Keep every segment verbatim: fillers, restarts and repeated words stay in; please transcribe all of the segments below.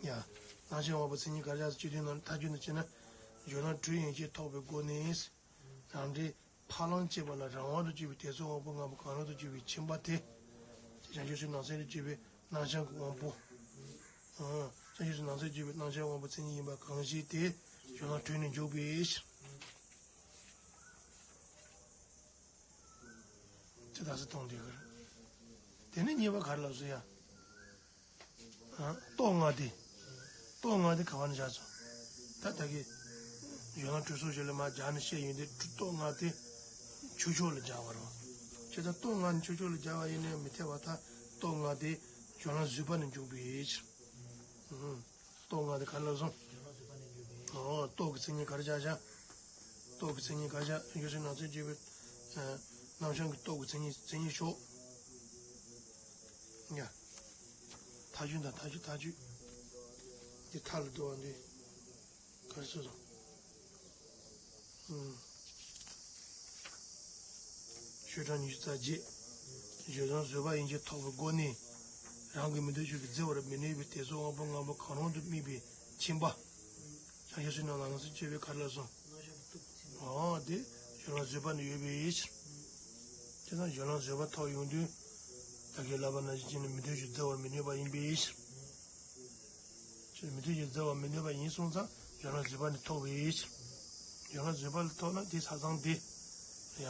ཡ། སྣང་ཞེན་དབང་པོ་མཚན་ཉིད་ག་རེ་བྱ་ཟེར་སྤྱི་དོན་ནང་མཐའ་དཔྱོད་ནས་བྱས་ན། སྦྱོར་ལམ་དྲུག་ཡན་ཆད་ཐོབ་པའི་སྒོ་ནས། རང་འབྲས་ཕ་ལམ་སྐྱེ་བ་ལ་རང་དབང་དུ་གྱུར་པའི་དད་སོགས་དབང་པོ་ལྔ་པོ་གང་རུང་དུ་གྱུར་པའི་ཁྱིམ་པ་དེ། བྱང་ཆུབ་སེམས་ནང་ཚན་དུ་གྱུར་པའི་སྣང་ཞེན་གྱི་དབང་པོ། ཨ། བྱང་ཆུབ་སེམས་ནང་ཚན་དུ་གྱུར་པའི་སྣང་ཞེན་དབང་པོ་མཚན་ཉིད་ཡིན་པ་གང་ཞིག་དེ་སྦྱོར་ལམ་དྲུག་ནས་འཇུག་པའི་ཕྱིར། དེ་ལྟ་སེ་གཏོང་དེ་གར། དེ་ནས་གཉིས་པ་ག་རེ་ལབ་སོང་ཡ། ཨ། རྟོག་ལྔ་དེ། རྟོག་ལྔ་དེ་ག་བ་ནས་བཞག་སོང་། ད་ད་གི་སྦྱོར་ལམ་དྲུག་སོགས་བཞི་ལ་མར་སྦྱར་ནས་བཤད་ཡོང་དུས་རྟོག་ལྔ་དེ་ཆོས་ཕྱོགས་ལ་སྦྱར་བ་རེད་བ། བྱས་ཙང་རྟོག་ལྔ་ནི་ཆོས་ཕྱོགས་ལ་སྦྱར་བ་ཡིན་ནའི་མི་འཐད་པར་ཐལ། རྟོག་ལྔ་དེ་སྦྱོར་ལམ་བཟོད་པ་ནས་འཇུག་པའི་ཕྱིར། ཨུམ། རྟོག་ལྔ་དེ་ག་རེ་ལབ་སོང་། ཨོ། རྟོག་གི་མཚན་ཉིད་ག་རེ་བྱ་བྱ། རྟོག་གི་མཚན་ཉིད་ག་རེ་བྱ། བྱང་ཆུབ་སེམས་ནང་ཚན་དུ་གྱུར་པའི་ཨ་རྣམ་བྱང་གི་རྟོག་གི་མཚན་ཉིད། མཚན་ཉིད་ཕྱོགས། ཡ། མཐའ་དཔྱོད་དང་མཐའ་དཔྱོད་མཐའ་དཔྱོད། འདི་མཐའ་ལ་བསྡུ་བ་འདི་ག་རེ་ཟེར་སོང་། ཨུམ། ཤོག་གྲངས་ཉི་ཤུ་རྩ་བརྒྱད། སྦྱོར་ལམ་བཟོད་པ་ཡན་ཆད་ཐོབ་པའི་སྒོ་ནས། རང་གི་མི་འདོད་ཕྱོགས་ཀྱིས་བརྫི་བར་མི་ནུས་པའི་དད་སོགས་དབང་པོ་ལྔ་པོ་གང་རུང་དུ་དམིགས་པའི་ཁྱིམ་པ། བྱང་ཆུབ་སེམས་ནང་ལམ་སེལ་སྤྱོད་པའི་ག་རེ་ལབ་སོང་། ཨོ། དེ་སྦྱོར་ལམ་བཟོད་པ་ནི་ཡོད་པའི་ཕྱིར། དེ་དང་སྦྱོར་ལམ་བཟོད་པ་ཐོབ་ཡོང་དུས། ད་གིན་ལབ་པ་ནང་བཞིན་བྱས་ནས་མི་འདོད་ཕྱོགས་བརྫི་བར་མི་ནུས་པ་ཡིན་པའི་ཕྱིར། ཁྱོད་མི་འདོད་ཕྱོགས་བརྫི་བར་མི་ནུས་པ་ཡིན་སོང་ཙང་སྦྱོར་ལམ་བཟོད་པ་ནི་ཐོབ་པའི་ཕྱིར། སྦྱོར་ལམ་བཟོད་པ་ལ་ཐོབ་ན་དེ་ས་མཚམས་དེ། ཡ།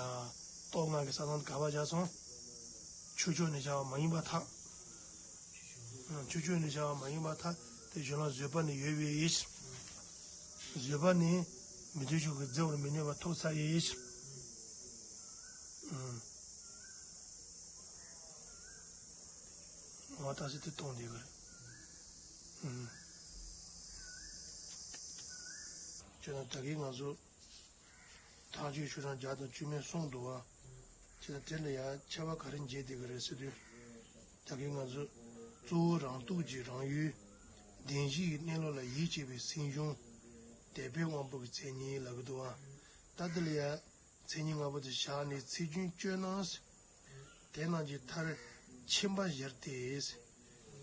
རྟོག་ལྔ་གི་ས་མཚམས་ག་པར་བཞག་སོང་། ཆོས་ཕྱོགས་ནས་བཞག་པ་མ་ཡིན་པར་ཐལ། ཨ། ཆོས་ཕྱོགས་ནས་བཞག་པ་མ་ཡིན་པར་ཐལ། དེ་སྦྱོར་ལམ་བཟོད་པ་ནི་ཡོད་པའི་ཕྱིར། བཟོད་པ་ནི་མི་འདོད་ཕྱོགས་ཀྱིས་བརྫི་བར་མི་ནུས་པ་ཐོབ་ཚར་བའི་ཕྱིར། ཨུམ། འོ། ད་ཟེར་དེ་གཏོང་དེ་གར། ཨུམ། ཁྱོད་རང་ད་གིན་ང་ཚོ་ཐག་གཅོད་ཤོག་གྲངས་བརྒྱ་དང་བཅུ་མེད་གསུངས་འདུག་བ། ཁྱེད་རང་དེ་ལ་ཡང་ཁྱད་པར་ག་རེ་འབྱེད་བསྡད་ཀྱི་རེད་ཟེར་དུས། ད་གིན་ང་ཚོས་གཙོ་བོ་རང་སྟོབས་ཀྱིས་རང་ཡུལ། བདེན་བཞི་ཡི་གནས་ལུགས་ལ་ཡིད་ཆེས་པའི་སེམས་བྱུང་། དད་པའི་དབང་པོ་གི་མཚན་ཉིད་ལབ་ཀྱི་འདུག་བ། ད་དེ་ལ་ཡང་མཚན་ཉིད་ལྔ་པོ་དེ་བཞག་ནས་ཚིག་རྒྱན་བཅོས་ན། དེ་རྣམས་ཀྱི་མཐར་ཁྱིམ་པ་བཞིར་ཏེ།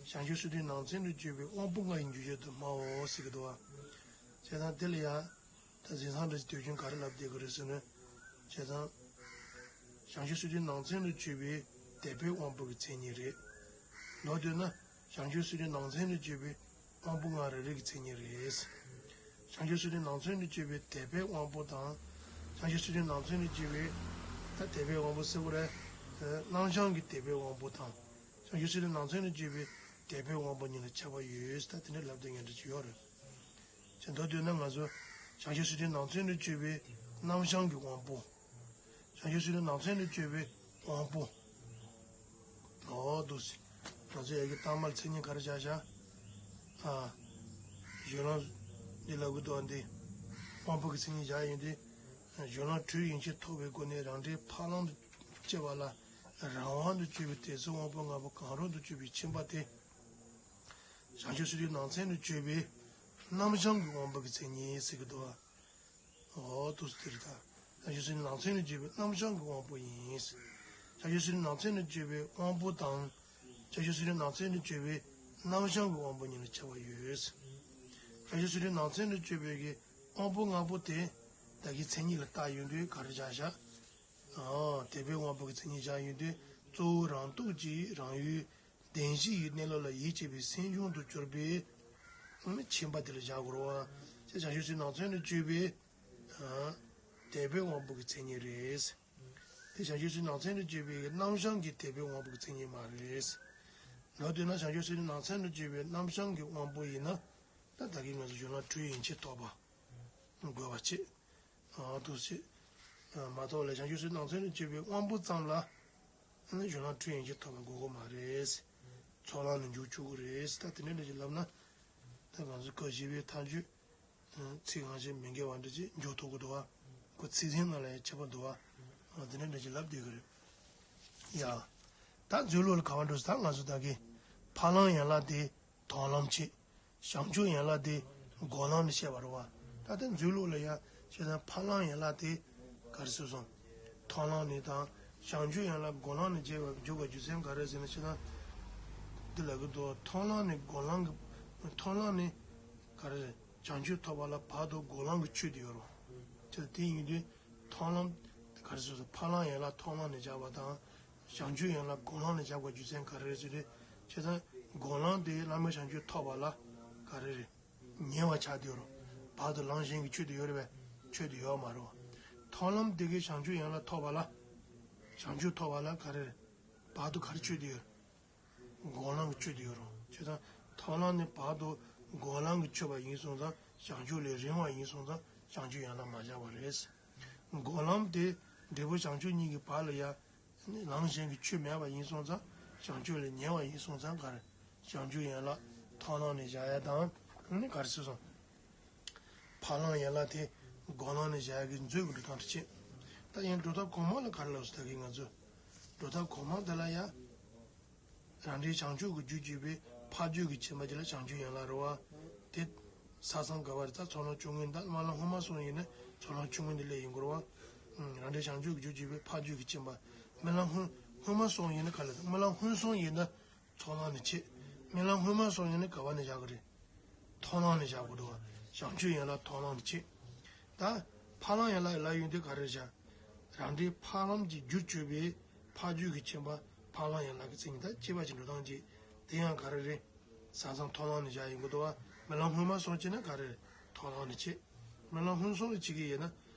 བྱང་ཆུབ་སེམས་དཔའི་ནང་ཚན་དུ་གྱུར་པའི་དབང་པོ་ལྔ་ཡི་འཇུག་བྱེད་དུ་སྨྲའོ་ཟེར་གྱི་འདུག་བ། བྱས་ཙང་དེ་ལ་ཡང་། ད་གཟིགས་སྟངས་འདྲ་ཞིག་དུས་རྒྱུན་ག་རེ་ལབ་བསྡད་ཀྱི་རེད་ཟེར་ན། བྱས་ཙང་། བྱང་ཆུབ་སེམས་དཔའི་ནང་ཚན་དུ་གྱུར་པའི་དད་པའི་དབང་པོ་གི་མཚན་ཉིད་རེད། མདོར་བསྡུས་ན། བྱང་ཆུབ་སེམས་དཔའི་ནང་ཚན་དུ་གྱུར་པའི་དབང་པོ་ལྔ་རེ་རེ་གི་མཚན་ཉིད་རེད། བྱང་ཆུབ་སེམས་དཔའི་ནང་ཚན་དུ་གྱུར་པའི་དད་པའི་དབང་པོ་དང་། བྱང་ཆུབ་སེམས་དཔའི་ནང་ཚན་དུ་གྱུར་པའི། ད་དད་པའི་དབང་པོ་ཟེར་བ་རེད། རྣམ་བྱང་གི་དད་པའི་དབང་པོ་དང་། བྱང་ཆུབ་སེམས་དཔའི་ནང་ཚན་དུ་གྱུར་པའི་དད་པའི་དབང་པོ་གཉིས་ལ་ཁྱད་པར་ཡོད། ད་དེ་འདྲ་ལབ་བསྡད་མཁན་འདྲ་ཅིག་ཡོད་རེད། ཅེས་མདོར་བསྡུས་ན་ང་ཚོ་བྱང་ཆུབ་སེམས་དཔའི་ནང་ཚན་དུ་གྱུར་པའི་རྣམ་བྱང་གི་དབང་པོ། བྱང་ཆུབ་སེམས་དཔའི་ནང་ཚན་དུ་གྱུར་པའི་དབང་པོ། འོ་འདུག་སེ། ང་ཚོ་ཡ་གི་ལྟག་མར་མཚན་ཉིད་ག་རེ་བཞག་བཞག་ཨ། སྦྱོར་ལམ་འདི་ལབ་ཀྱི་འདུག་འདི། དབང་པོ་གི་མཚན་ཉིད་བཞག་ཡོང་དུས། སྦྱོར་ལམ་དྲུག་ཡན་ཆད་ཐོབ་པའི་སྒོ་ནས་རང་འབྲས་ཕ་ལམ་དུ་སྐྱེ་བ་ལ་རང་དབང་དུ་གྱུར་པའི་དད་སོགས་དབང་པོ་ལྔ་པོ་གང་རུང་དུ་གྱུར་པའི་ཁྱིམ་པ་དེ། བྱང་ཆུབ་སེམས་དཔའི་ནང་ཚན་དུ་གྱུར་པའི་རྣམ་བྱང་གི་དབང་པོ་གི་མཚན་ཉིད་ཟེར་གྱི་འདུག་བ། འོ་འདུག་སེ་དེ་རེད་ད། བྱང་ཆུབ་སེམས་དཔའི་ནང་ཚན་དུ་གྱུར་པའི་རྣམ་བྱང་གི་དབང་པོ་ཡིན། བྱང་ཆུབ་སེམས་དཔའི་ནང་ཚན་དུ་གྱུར་པའི་དབང་པོ་དང་། བྱང་ཆུབ་སེམས་དཔའི་ནང་ཚན་དུ་གྱུར་པའི་རྣམ་བྱང་གི་དབང་པོ་གཉིས་ལ་ཁྱད་པར་ཡོད། བྱང་ཆུབ་སེམས་དཔའི་ནང་ཚན་དུ་གྱུར་པའི་གི་དབང་པོ་ལྔ་པོ་དེ་ད་གིན་མཚན་ཉིད་ལ་བཏགས་ཡོང་དུས་ག་རེ་བཞག་བཞག་ཨ། དད་པའི་དབང་པོ་གི་མཚན་ཉིད་བཞག་ཡོང་དུས་གཙོ་བོ་རང་སྟོབས་ཀྱིས་རང་ཡུལ། བདེན་བཞི་ཡི་གནས་ལུགས་ལ་ཡིད་ཆེས་པའི་སེམས་བྱུང་དུ་གྱུར་པའི་ཁྱིམ་པ་དེ་ལ་བཞག་དགོས་རེད་བ། ཅེས་བྱང་ཆུབ་སེམས་ནང་ཚན་དུ་གྱུར་པའི་དད་པའི་དབང་པོ་གི་མཚན་ཉིད་རེད། དེ་བྱང་ཆུབ་སེམས་ནང་ཚན་དུ་གྱུར་པའི་རྣམ་བྱང་གི་དད་པའི་དབང་པོ་གི་མཚན་ཉིད་མ་རེད། མདོར་བསྡུས་ན་བྱང་ཆུབ་སེམས་ནང་ཚན་དུ་གྱུར་པའི་རྣམ་བྱང་གི་དབང་པོ་ཡིན་ན། ད་ད་གིན་ང་ཚོ་སྦྱོར་ལམ་དྲུག་ཡན་ཆད་ཐོབ་པ་དགོས་པ་བྱེད། ཨ། འདུག་སེ། མ་གཏོགས་ལ་བྱང་ཆུབ་སེམས་ནང་ཚན་དུ་གྱུར་པའི་དབང་པོ་ཙམ་ལ། སྦྱོར་ལམ་དྲུག་ཡན་ཆད་ཐོབ་པ་དགོས་ཀྱི་མ་རེད། ཚོགས་ལམ་ནས་འཇུག་ཆོག་གི་རེད། ད་དེ་འདྲ་འདྲ་ཞིག་ལབ་ན། ད་ང་ཚོ་སྐབས་བཞི་པའི་མཐའ་དཔྱོད། ཚིག་རྐང་ཆེན་མི་འགལ་བ་འདྲ་ཅིག་འཇོག་ཐུབ་ཀྱི་འདུག་བ། ཁོ་ཚིག་ཟིན་ནང་ལ་ཡང་ཁྱད་པར་འདུག་བ། དེ་འདྲ་འདྲ་ཞིག་ལབ་བསྡད་ཀྱི་རེད། ཡ། ད་མཛོད་ལུགས་ལ་ག་བ་འགྲོ་ཟེར་ད་ང་ཚོ་ད་གིན་ཕ་ལམ་ཡན་ལག་དེ། མཐོང་ལམ་བྱེད། བྱང་ཆུབ་ཡན་ལག་དེ་སྒོམ་ལམ་ནས་བཤད་པ་རེད་བ། ད་ལྟ་མཛོད་ལུགས་ལ་ཡང་བྱས་ཙང་ཕ་ལམ་ཡན་ལག་དེ་ག་རེ་ཟེར་སོང་། མཐོང་ལམ་ནས་དང་བྱང་ཆུབ་ཡན་ལག་སྒོམ་ལམ་ནས་བྱས་པ་འཇུག་པའི་རྒྱུ་མཚན་ག་རེ་ཟེར་ན་བྱས་ཙང་། འདི་ལབ་ཀྱི་འདུག་མཐོང་ལམ་ནས་སྒོམ་ལམ་གྱི་ མཐོང་ལམ་ནི་ག་རེ་རེད། བྱང་ཆུབ་ཐོབ་པ་ལ་བར་དུ་སྒོམ་ལམ་གྱི་ཆོས་དེ་ཡོད་རེད། ཅེས་དེ་ཡིན་དུས་མཐོང་ལམ་ག་རེ་ཟེར་སོང་། ཕ་ལམ་ཡན་ལག་མཐོང་ལམ་ནས་བཞག་པ་དང་། བྱང་ཆུབ་ཡན་ལག་སྒོམ་ལམ་ནས་བཞག་པ་རྒྱུ་མཚན་ག་རེ་རེད་ཟེར་དུས། བྱས་ཙང་སྒོམ་ལམ་དེ་བླ་མེད་བྱང་ཆུབ་ཐོབ་པ་ལ་ག་རེ་རེད། ཉེ་བར་ཆགས་བསྡད་ཡོད་རེད། བར་དུ་ལམ་གཞན་གྱི་ཆོས་དེ་ཡོད་རེད་པས། ཆོས་དེ་ཡོད་མ་རེད་པ། མཐོང་ལམ་དེ་གིས་བྱང་ཆུབ་ཡན་ལག་ཐོབ་པ་ལ། བྱང་ཆུབ་ཐོབ་པ་ལ་ག་རེ་རེད། བར་དུ་ག་རེ་ཆོས་དེ་ཡོད། སྒོམ་ལམ་གྱི་ཆོས་དེ་ཡོད་རེད། བྱས་ཙང་མཐོང་ལམ་ནི་བར་དུ་སྒོམ་ལམ་གྱི་ཆོས་པ་ཡིན་སོང་ཙང་། བྱང་ཆུབ་ལས་རིང་བ་ཡིན་སོང་ཙང་། བྱང་ཆུབ་ཡན་ལག་མ་བཞག་པ་རེད། སྒོམ་ལམ་དེ་འབྲས་བུ་བྱང་ཆུབ་གཉིས་ཀྱི་བར་ལ་ཡ། ལམ་གཞན་གྱི་ཆོས་མེད་པ་ཡིན་སོང་ཙང་། བྱང་ཆུབ་ལས་ཉེ་བ་ཡིན་སོང་ཙང་། ག་རེ། བྱང་ཆུབ་ཡན་ལག་མཐོང་ལམ་ནས་བཞག་ཡ་དང་། ཨ་ནི་ག་རེ་ཟེར་སོང་། ཕ་ལམ་ཡན་ལག་དེ་སྒོམ་ལམ་ནས་བཞག་ཡ་གི་མཛོད་ཀྱི་འགྲོ་སྟངས་དེ་བྱེད། ད་ཡང་སྒྲུབ་ཐབས་གོང་མ་ལ་ག་རེ་ལབ་སོང་། ད་གིན་ང་ཚོས་སྒྲུབ་ཐབས་གོང་མ་དེ་ལ་ཡ། རང་འབྲས་བྱང་ཆུབ་ཀྱི་རྒྱུར་གྱུར་པའི་ཕ་རྒྱུད་ཀྱི་ཁྱིམ་པ་ཅིག་ལ་བྱང་ཆུབ་ཡན་ལག་རེད་པ། དེ་ས་མཚམས་ག་པར་རེད། ད་ཚོགས་ལམ་ཆུང་ངུ་ད་སྨོན་ལམ་སྔོན་མ་སོང་ཡིན་ན་ཚོགས་ལམ་ཆུང་ངུ་འདི་སླེབས་ཡོང་གི་རེད་པ། རང་འབྲས་བྱང་ཆུབ་ཀྱི་རྒྱུར་གྱུར་པའི་ཕ་རྒྱུད་ཀྱི་ཁྱིམ་པ། སྨོན་ལམ་སྔོན་སྔོན་མ་སོང་ཡིན་ན་ག་ལ། སྨོན་ལམ་སྔོན་སོང་ཡིན་ན་ཚོགས་ལམ་ནས་བྱེད། སྨོན་ལམ་སྔོན་མ་སོང་ཡིན་ན་ག་པ་ནས་བཞག་གི་རེད། མཐོང་ལམ་ནས་བཞག་དགོས་འདུག་པ། བྱང་ཆུབ་ཡན་ལག་མཐོང་ལམ་ནས་བྱེད། ད་ཕ་ལམ་ཡན་ལག་ལབ་ཡོང་དུས་ག་རེ་བཞག་རང་འབྲས་ཕ་ལམ་གྱི་རྒྱུར་གྱུར་པའི་ཕ་རྒྱུད་ཀྱི་ཁྱིམ་པ་ཕ་ལམ་ཡན་ལག་གི་མཚན་ཉིད། ད་སྐྱེས་པ་ཅིག་འགྲོ་སྟངས་ཅིག་དེ་ཡང་ག་རེ་རེད། ས་མཚམས་མཐོང་ལམ་ནས་བཞག་ཡོང་གི་འདུག་པ། སྨོན་ལམ་སྔོན་མ་སོང་བྱས་ན་ག་རེ་རེད། མཐོང་ལམ་ནས་བྱེད། སྨོན་ལམ་སྔོན་སོང་ལ་བྱེད་ཀྱི་ཡོད་ན་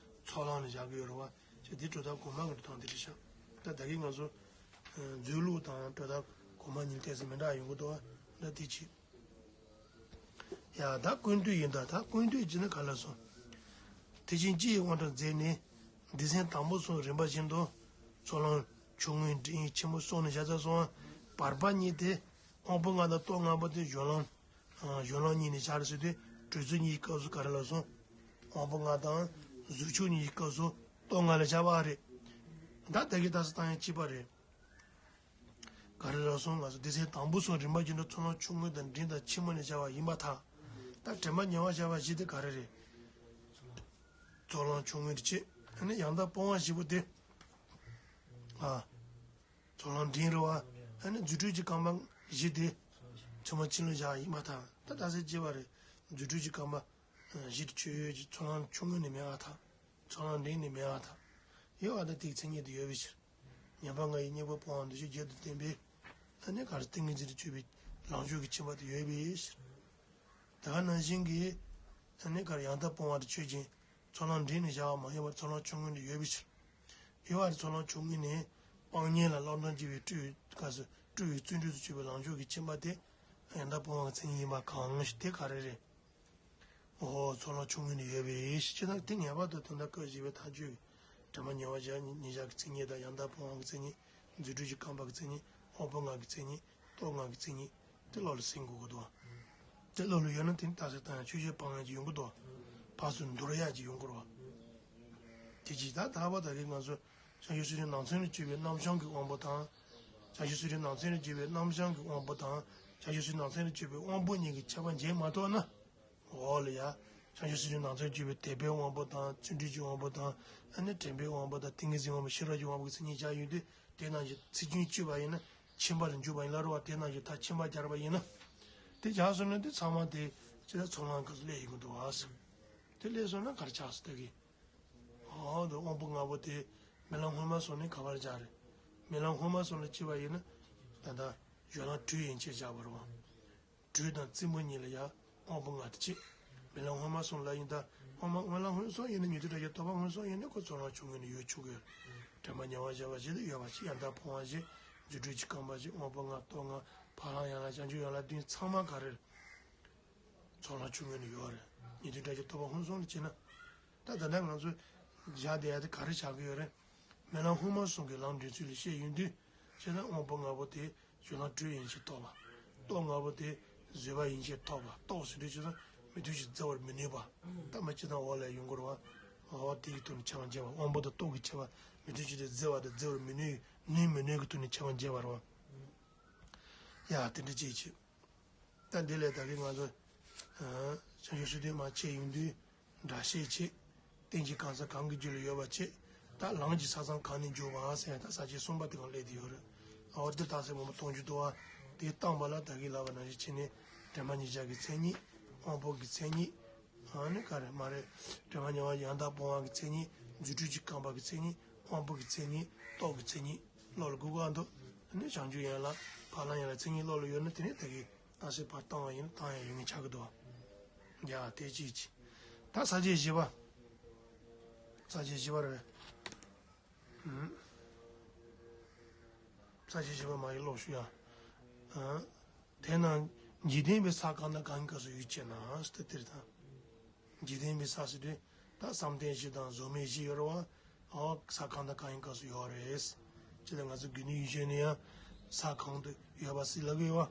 ཚོགས་ལམ་ནས་བཞག་གི་ཡོད་རེད་པ། བྱས་དེ་སྒྲུབ་ཐབས་གོང་མ་གི་འགྲོ་སྟངས་དེ་འདྲ་བཞག་ད་ད་གིན་ང་ཚོ་མཛོད་ལུགས་དང་སྒྲུབ་ཐབས་གོང་མ་གཉིས་ཏོག་ཙམ་མི་འདྲ་ཡོང་གི་འདུག་པ། འདྲ་དེ་བྱེད། ཡ་ད་ཀུན་བཏུས་ཡིན་ད། ད་ཀུན་བཏུས་བྱས་ན་ག་ལ་སོང་། དེ་བཞིན་སྤྱི་ཡི་དབང་དྲག་མཛད་ནས། སྡེ་ཚན་དང་པོ་གསུམ་རིམ་པ་བཞིན་དུ། ཚོགས་ལམ་ཆུང་ངུའི་འབྲིང་ཆེན་པོ་གསུམ་ནས་བཞག་ཚར་སོང་། བར་པ་གཉིས་དེ་དབང་པོ་ལྔ་དང་སྟོབས་ལྔ་པོ་དེ་སྦྱོར་ལམ། སྦྱོར་ལམ་གཉིས་ནས་བཞག་རེད་ཟེར་དུས་གྲོལ་ཚུལ་གཉིས་ཀྱི་སྐབས་སུ་ག་རེ་ལབ་སོང་། དབང་པོ་ལྔ་དང་གཟུགས་ཆོས་གཉིས་ཀྱི་སྐབས་སུ་སྟོབས་ལྔ་ལ་བཞག་པ་རེད། ད་ད་གིན་ད་ས་བཏང་ཡང་གཅིག་པ་རེད། ག་རེ་ལབ་སོང་། ང་ཚོ་སྡེ་ཚན་དང་པོ་གསུམ་རིམ་པ་བཞིན་དུ་ཚོགས་ལམ་ཆུང་ངུ་དང་འབྲིང་དང་ཆེན་པོ་ནས་བྱ་བ་ཡིན་པར་ཐལ། ད་དྲན་པ་ཉེ་བར་བྱ་བ་བཞི་དེ་ག་རེ་རེད། ཚོགས་ལམ་ཆུང་ངུ་དེ་གཅིག་ཨ་ནི་ཡང་དག་སྤོང་བ་བཞི་པོ་དེ། ཨ། ཚོགས་ལམ་འབྲིང་རེད་པ། ཨ་ནི་རྫུ་འཕྲུལ་གྱི་རྐང་པ་བཞི་དེ། ཚོགས་ལམ་ཆེན་ལ་བཞག་ཡིན་པར་ཐལ། ད་ད་ས་བྱས་པ་རེད། རྫུ་འཕྲུལ་གྱི་རྐང་པ་བཞི་དེ་ཆོས་ཡོད་ཀྱི་ཚོགས་ལམ་ཆུང་ངུ་ནས་མེད་པར་ཐལ། ཚོགས་ལམ་འབྲིང་ནས་མེད་པར་ཐལ། ཡོད་པ་ད་དེའི་མཚན་ཉིད་དེ་ཡོད་པའི་ཕྱིར། ཉན་པ་ལྔ་ཡི་སྙིང་པོ་སྤོང་བ་འདི་ཆོས་བརྒྱད་དུ་བསྟན་པའི། ཨ་ནི་ག་རེ་ཏིང་ངེ་འཛིན་དུ་གྱུར་པའི་ལམ་ཆོས་ཀྱི་ཁྱིམ་པ་དེ་ཡོད་པའི་ཕྱིར། ད་ག་ནང་བཞིན་གྱི། ཨ་ནི་ག་རེ་ཡང་དག་སྤོང་བ་དེ་ཆོས་ཅན། ཚོགས་ལམ་འབྲིང་ནས་བྱ་བ་མ་ཡིན་པར་ཚོགས་ལམ་ཆུང་ངུ་ནས་ཡོད་པའི་ཕྱིར། ཡོད་པ་དེ་ཚོགས་ལམ་ཆུང་ངུ་ནས་སྤང་གཉེན་ལ་སློབ་སྦྱོང་བགྱི་བའི་སྤྲུལ་བའི་སྐབས་སུ་སྤྲུལ་བའི་བརྩོན་འགྲུས་སུ་གྱུར་པའི་ལམ་ཆོས་ཀྱི་ཁྱིམ་པ་དེ་ཡང་དག་སྤོང་བ་གི་མཚན་ཉིད་ཡིན་པ་གང་ཞིག་དེ་ག་རེ་རེད། འོ་ཚོགས་ལམ་ཆུང་ངུ་ནས་ཡོད་པའི་ཕྱིར། ཅི་ལྟར་དེ་ངེས་པར་དུ་དོན་དམ་སྐབས་བཞི་པའི་མཐའ་དཔྱོད་ཀྱི་དྲན་པ་ཉེ་བར་བཞག་ཉེ་བཞག་གི་མཚན་ཉིད་དང་ཡང་དག་སྤོང་བ་གི་མཚན་ཉིད། རྫུ་འཕྲུལ་གྱི་རྐང་པ་གི་མཚན་ཉིད། དབང་པོ་ལྔ་གི་མཚན་ཉིད། སྟོབས་ལྔ་གི་མཚན་ཉིད། དེ་བློ་ལ་སིང་དགོས་ཀྱི་འདུག་དེ་བློ་ལ་ཡོད་ན་དེ་ནི་རྟགས་གསལ་བཏང་ཡག་ཆོས་བརྒྱད་སྤང་ཡག་ཅིག་ཡོང་གི་འདུག་ཕར་ཚུར་འདོར་ཡག་ཅིག་ཡོང་གི་རེད་པ། དེ་གཅིག་ད་ད་བར་ད་གིན་ང་ཚོ་བྱང་ཆུབ་སེམས་དཔའི་ནང་ཚན་ལ་སྤྱོད་པའི་རྣམ་བྱང་གི་དབང་པོ་དང་། བྱང་ཆུབ་སེམས་དཔའི་ནང་ཚན་ལ་སྤྱོད་པའི་རྣམ་བྱང་གི་དབང་པོ་དང་། བྱང་ཆུབ་སེམས་དཔའི་ནང་ཚན་ལ་སྤྱོད་པའི་དབང་པོ་གཉིས་ཀྱི་ཁྱད་པར་འབྱེད་མ་ཐུབ་ན། འོག་ལ་ཡ། བྱང་ཆུབ་སེམས་དཔའི་ནང་ཚན་ལ་སྤྱོད་པའི་དད་པའི་དབང་པོ་དང་བརྩོན་འགྲུས་ཀྱི་དབང་པོ་དང་། ཨ་ནི་དྲན་པའི་དབང་པོ་དང་ཏིང་ངེ་འཛིན་དབང་པོ་ཤེས་རབ་ཀྱི་དབང་པོ་གི་མཚན་ཉིད་བཞག་ཡོང་དུས་དེ་རྣམས་ཀྱི་ཚིག་རྒྱུན་གཅོད་པ་ཡིན་ན་ཁྱིམ་པར་འཇུག་པ་ཡིན་ལ་རུ་བ། དེ་རྣམས་ཀྱི་མཐར་ཁྱིམ་པ་སྦྱར་བ་ཡིན་ན། དེ་བཞག་སོང་ན་དེ་ཚང་མ་དེ་ཅི་ལྟར་ཚོགས་ལམ་སྐབས་སུ་སླེབས་ཡོང་གི་འདུག་ཨ་ཟེར། དེ་སླེབས་སོང་ན་ག་རེ་ཆགས་སོང་ད་གིན། འོ་དེ་དབང་པོ་ལྔ་པོ་དེ་རྨི་ལམ་སྔོན་མ་སོང་ནས་ག་པར་སྦྱར་རེད། རྨི་ལམ་སྔོན་མ་སོང་ལ་སྐྱེས་པ་ཡིན་ན་ད་ལྟ་སྦྱོར་ལམ་དྲུག་ཡན་ཆད་སྦྱར་བ་རེད་པ། དྲོད་དང་རྩེ་མོ་གཉིས་ལ་ཡང་དབང་པོ་ལྔ་དེ་བྱེད། རྨི་ལམ་སྔོན་མ་སོང་ལ་ཡིན་ད། སྔོན་མ་སྔོན་ལ་སྔོན་སོང་ཡིན་ན་ཉན་ཐོས་སྒྲ་སྐྱེས་རྟོག་པ་སྔོན་སོང་ཡིན་ན་ཁོ་ཚོགས་ལམ་ཆུང་ངུ་ནས་ཡོད་ཆོག་གི་ཡོད། དྲན་པ་ཉེ་བར་བཞག་པ་བཞི་དེ་ཡོད་པ་བྱེད། ཡང་དག་སྤོང་བ་བཞི། རྫུ་འཕྲུལ་གྱི་རྐང་པ་བཞི། དབང་པོ་ལྔ་སྟོབས་ལྔ། ཕ་ལམ་ཡན་ལག་བྱང་ཆུབ་ཡན་ལག་བདུན་ཚང་མ་ག་རེ་རེད། ཚོགས་ལམ་ཆུང་ངུ་ནས་ཡོད་རེད། ཉན་ཐོས་སྒྲ་སྐྱེས་རྟོག་པ་སྔོན་སོང་ལ་བྱེད་ན། ད་ད་ལྟ་ང་ཚོས་བཞག་བསྡད་ཡ་དེ་ག་རེ་ཆགས་ཀྱི་ཡོད་རེད། རྨི་ལམ་སྔོན་མ་སོང་གི་ལམ་འདྲེན་ཚུལ་ལ་བཤད་ཡོང་དུས། བྱས་ན་དབང་པོ་ལྔ་པོ་དེ་སྦྱོར་ལམ་དྲུག་ཡན་ཆད་རྟོགས་པ། སྟོབས་ལྔ་པོ་དེ་བཟོད་པ་ཡན་ཆད་རྟོགས་པ། རྟོགས་ཟེར་དུས་ཅི་ཙམ་མི་མཐུན་ཕྱོགས་བརྫི་བར་མི་ནུས་པ། ད་མ་ཅི་དང་འོག་ལ་ཡོང་གི་རེད་པ། འོ་དེ་གི་ཐོག་ནས་ཁྱད་པར་འབྱེད་པ། དབང་པོ་དང་སྟོབས་ཀྱི་ཁྱད་པར། མི་མཐུན་ཕྱོགས་དེ་བརྫི་བ་དང་བརྫི་བར་མི་ནུས། ནུས་མི་ནུས་ཀྱི་ཐོག་ནས་ཁྱད་པར་འབྱེད་པ་རེད་པ། ཡ་དེ་འདྲ་ཅིག་བྱེད། ད་འདི་ལས་ད་གིན་ང་ཚོ་བྱང་ཆུབ་སེམས་དཔའི་མར་ཆས་ཡོང་དུས་སྒྲ་ཤེས་བྱེད། རྟེན་གྱི་གང་ཟག་གང་གི་རྒྱུད་ལ་ཡོད་པ་བྱེད། ད་ལམ་གྱི་ས་མཚམས་གང་ནས་འཇུག་པ་ཟེར་ཡ་ད་ས་བཅད་གསུམ་པ་དེ་གང་སླེབས་དེ་ཡོད་རེད། འོ་འདིར་རྟགས་གསལ་སྨོན་པ་སྟོང་འཇུག་ཏུ་བ། དེ་བཏང་བ་ལ་ད་གིན་ལབ་པ་ནང་བཞིན་བྱས་ནས། དྲན་པ་ཉིད་ཆགས་ཀྱི་མཚན་ཉིད། དབང་པོ་གི་མཚན་ཉིད། ཨ་ནི་ག་རེ་མ་རེད། དྲན་པ་ཉིད་ཡང་དག་སྤོང་བ་གི་མཚན་ཉིད། རྫུ་འཕྲུལ་གྱི་རྐང་པ་གི་མཚན་ཉིད། དབང་པོ་གི་མཚན་ཉིད། སྟོབས་ཀྱི་མཚན་ཉིད་བློ་ལ་འགུག་ག་འདུག་ཨ་ནི་བྱང་ཆུབ་ཡན་ལག་ཕ་ལ་ཡན་ལག་མཚན་ཉིད་བློ་ལ་ཡོད་ན་དེ་ནི་ད་གི་རྟགས་གསལ་ཕར་བཏང་བ་ཡིན་ན་བཏང་ཡ་ཡོད་ངེས་ཆགས་ཀྱི་འདུག་ཡ་དེ་ཅིག་ཅིག་ད་ས་བཅད་བཞི་པ། ས་བཅད་བཞི་པ་རེད། ས་བཅད་བཞི་པ་མ་ཡིན་ཀློག་ཞུ་ཡ། དེས་ན་འཇིག་རྟེན་པའི་ས་གང་དང་གང་གི་སྐབས་སུ་ཡོད་ཅེ་ན་ཟེར་ཏེ་དེར་དང་། འཇིག་རྟེན་པའི་ས་ཟེར་དུས་ད་བསམ་གཏན་བཞི་དང་གཟུགས་མེད་བཞི་ཡོད་རེད་བ། ཨོ་ས་གང་དང་གང་གི་སྐབས་སུ་ཡོད་རེད། ཅེས་ལ་ང་ཚོ་དགེ་འདུན་ཡིད་བཞིན་ནས་ཡང་ས་གང་དུ་ཡོད་པ་སྲིད་ལབ་ཀྱི་ཡོད་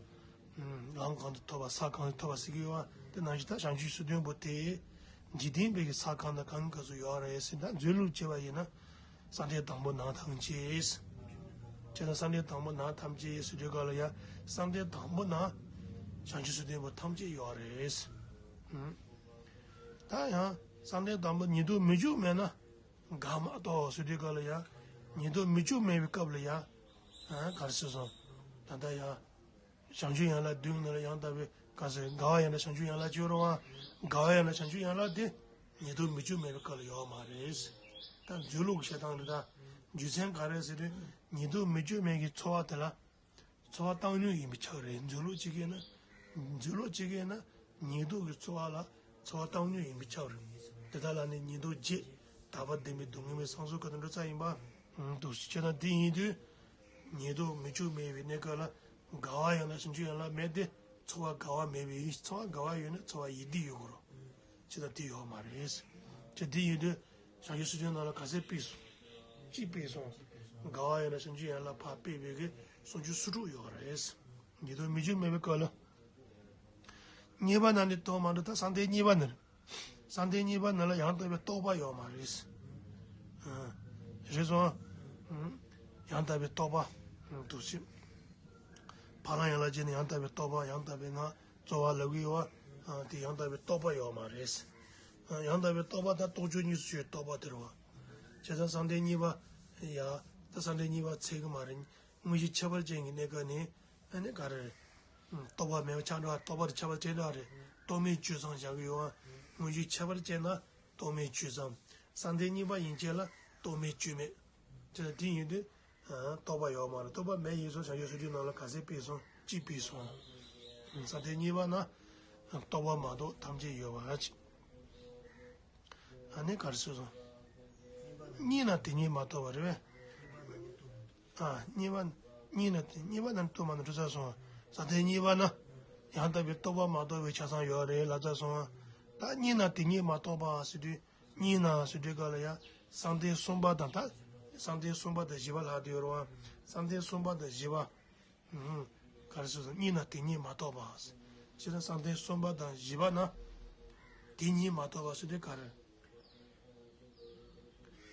བ། ལམ་གང་དུ་ཐོབ་པ་ས་གང་དུ་ཐོབ་པ་སྲིད་ཀྱི་ཡོད་བ། དེ་ནང་བཞིན་ད་བྱང་ཆུབ་སེམས་དཔའི་དོན་པོ་དེ། འཇིག་རྟེན་པའི་གི་ས་གང་དང་གང་གི་སྐབས་སུ་ཡོད་རེད་ཟེར་ན་མཛོད་ལུགས་བྱས་པ་ཡིན་ན། བསམ་གཏན་དང་པོ་ནང་ཐམས་ཅད། བྱས་ན་བསམ་གཏན་དང་པོ་ནང་ཐམས་ཅད་ཟེར་དུས་སྐབས་ལ་ཡང་བསམ་གཏན་དང་པོ་ནང་བྱང་ཆུབ་སེམས་དཔའི་དོན་པོ་ཐམས་ཅད་ཡོད་རེད། ད་ཡང་བསམ་གཏན་དང་པོ་ཉིད་སྡུག་མི་འཇུག་མེད་ན་འགག་མ་གཏོགས་ཟེར་དུས་སྐབས་ལ་ཡང་ཉིད་སྡུག་མི་འཇུག་མེད་པའི་སྐབས་ལ་ཡང་ག་རེ་ཟེར་སོང་། ད་ལྟ་ཡང་། བྱང་ཆུབ་ཡན་ལག་བདུན་ནང་ལ་ཡང་དག་པའི་ག་ཟེར་འགག་པ་ཡང་དག་བྱང་ཆུབ་ཡན་ལག་བཅུ་རུ་བ། འགག་པ་ཡང་དག་བྱང་ཆུབ་ཡན་ལག་དེ་ཉིད་སྡུག་མི་འཇུག་མེད་པའི་སྐབས་ལ་ཡོད་མ་རེད། ད་མཛོད་ལུགས་ཀྱི་བཤད་སྟངས་རེད་ད། རྒྱུ་མཚན་ག་རེ་ཟེར་དུས་ཉིད་སྡུག་མི་འཇུག་མེད་ཀྱི་ཚོར་བ་དེ་ལ་ཚོར་བ་བཏང་སྙོམས་ཡིན་པས་ཁྱབ་རེད། མཛོད་ལུགས་གཅིག་གིས་ན་མཛོད་ལུགས་གཅིག་གིས་ན་ཉིད་སྡུག་གི་ཚོར་བ་ལ་ཚོར་བ་བཏང་སྙོམས་ཡིན་པས་ཁྱབ་རེད། དེ་དག་ལ་ནི་ཉིད་སྡུག་བརྗེད་དག་པ་བདེན་པའི་སྡུག་བསྔལ་མེད་སངས་རྒྱས་ཀྱི་འགྲོ་རྩ་ཡིན་པ། འདུག་ཅེ་ན་དེ་ཡིན་དུས། ཉིད་སྡུག་མི་འཇུག་མེད་པའི་གནས་སྐབས་ལ་འགག་པ་ཡང་དག་བྱང་ཆུབ་ཡན་ལག་མེད་དེ་ཚོར་བ་འགག་པ་མེད་པའི་ཚོར་བ་འགག་པ་ཡོད་ན་ཚོར་བ་ཡིད་བདེ་ཡོད་དགོས་རེད། ཅི་ལྟར་དེ་ཡོད་མ་རེད། ཅི་དེ་ཡིན་དུས་བྱང་ཆུབ་སེམས་དཔའི་ནང་ལ་ག་ཚད་སྤེལ་སོང་། གཅིག་སྤེལ་སོང་། འགག་པ་ཡང་དག་བྱང་ཆུབ་ཡན་ལག་ཕར་སྤེལ་བའི་གི་སུམ་ཅུ་སོ་དྲུག་ཡོད་རེད། ཉིད་སྡུག་མི་འཇུག་མེད་པའི་སྐབས་ལ། གཉིས་པ་ན་ནི་རྟོགས་མ་འགྲོ་ད་བསམ་གཏན་གཉིས་པ་ནི། བསམ་གཏན་གཉིས་པ་ནང་ལ་ཡང་དག་པའི་རྟོག་པ་ཡོད་མ་རེད། རེད་སོང་། ཡང་དག་པའི་རྟོག་པ། འདུག་ཅེས། ཕ་ལ་ཡང་ལ་བྱས་ནས་ཡང་དག་པའི་རྟོག་པ་ཡང་དག་པའི་ངང་རྩོལ་བ་ལབ་ཀྱི་ཡོད་བ། དེ་ཡང་དག་པའི་རྟོག་པ་ཡོད་མ་རེད། ཡང་དག་པའི་རྟོག་པ་དང་རྟོག་དཔྱོད་གཉིས་སུ་ཡོད་རྟོག་པ་དེ་རེད་བ། བྱས་ཙང་བསམ་གཏན་གཉིས་པ། ཡ། ད་བསམ་གཏན་གཉིས་པ་ཚད་ཀྱི་མ་རེད། དངོས་གཞི་ཁྱད་པར་ཅན་གྱི་གནས་སྐབས་ནི། ཨ་ནི་ག་རེ་རེད། རྟོག་པ་མེད་པ་ཆགས་འགྲོ་བ་རྟོག་པ་དེ་ཁྱད་པར་ཅན་འདྲ་རེད། རྟོག་མེད་དཔྱོད་ཙམ་བཞག་གི་ཡོད་ཨ། དངོས་གཞི་ཁྱད་པར་ཅན་ན་རྟོག་མེད་དཔྱོད་ཙམ། བསམ་གཏན་གཉིས་པ་ཡན་ཆད་ལ་རྟོག་མེད་དཔྱོད་མེད། དེ་ལ་དེ་ཡིན་དུས། རྟོག་པ་ཡོད་མ་རེད། རྟོག་པ་མེད་ཡིན་སོང་བྱང་ཆུབ་སེམས་དཔའི་ནང་ལ་ག་ཚད་སྤེལ་སོང་གཅིག་སྤེལ་སོང་། བསམ་གཏན་གཉིས་པ་ན། རྟོག་པ་མ་གཏོགས་ཐམས་ཅད་ཡོད་པ་ཅིག་ཨ་ནི་ག་རེ་ཟེར་སོང་། གཉིས་ན་དེ་གཉིས་མ་གཏོགས་པ་རེད་པས། ཨ། གཉིས་པ། གཉིས་ན་དེ་གཉིས་པ་ན་རྟོག་མ་ན་གྲུབ་ཚར་སོང་། བསམ་གཏན་གཉིས་པ་ན། ཡང་དག་པའི་རྟོག་པ་མ་གཏོགས་པའི་ཆ་ཚང་ཡོད་རེད་ལབ་ཚར་སོང་། ད་གཉིས་ན་དེ་གཉིས་མ་གཏོགས་པ་ཟེར་དུས། གཉིས་ན་ཟེར་དུས་སྐབས་ལ་ཡང་བསམ་གཏན་གསུམ་པ་དང་ད། བསམ་གཏན་གསུམ་པ་དང་བཞི་པ་ལྷག་བསྡད་ཡོད་རེད་བ། བསམ་གཏན་གསུམ་པ་དང་བཞི་པ། ག་རེ་ཟེར་སོང་། གཉིས་ན་དེ་གཉིས་མ་གཏོགས་པ། ཅེས་ན་བསམ་གཏན་གསུམ་པ་དང་བཞི་པ་ན། དེ་གཉིས་མ་གཏོགས་པ་ཟེར་དུས་ག་རེ།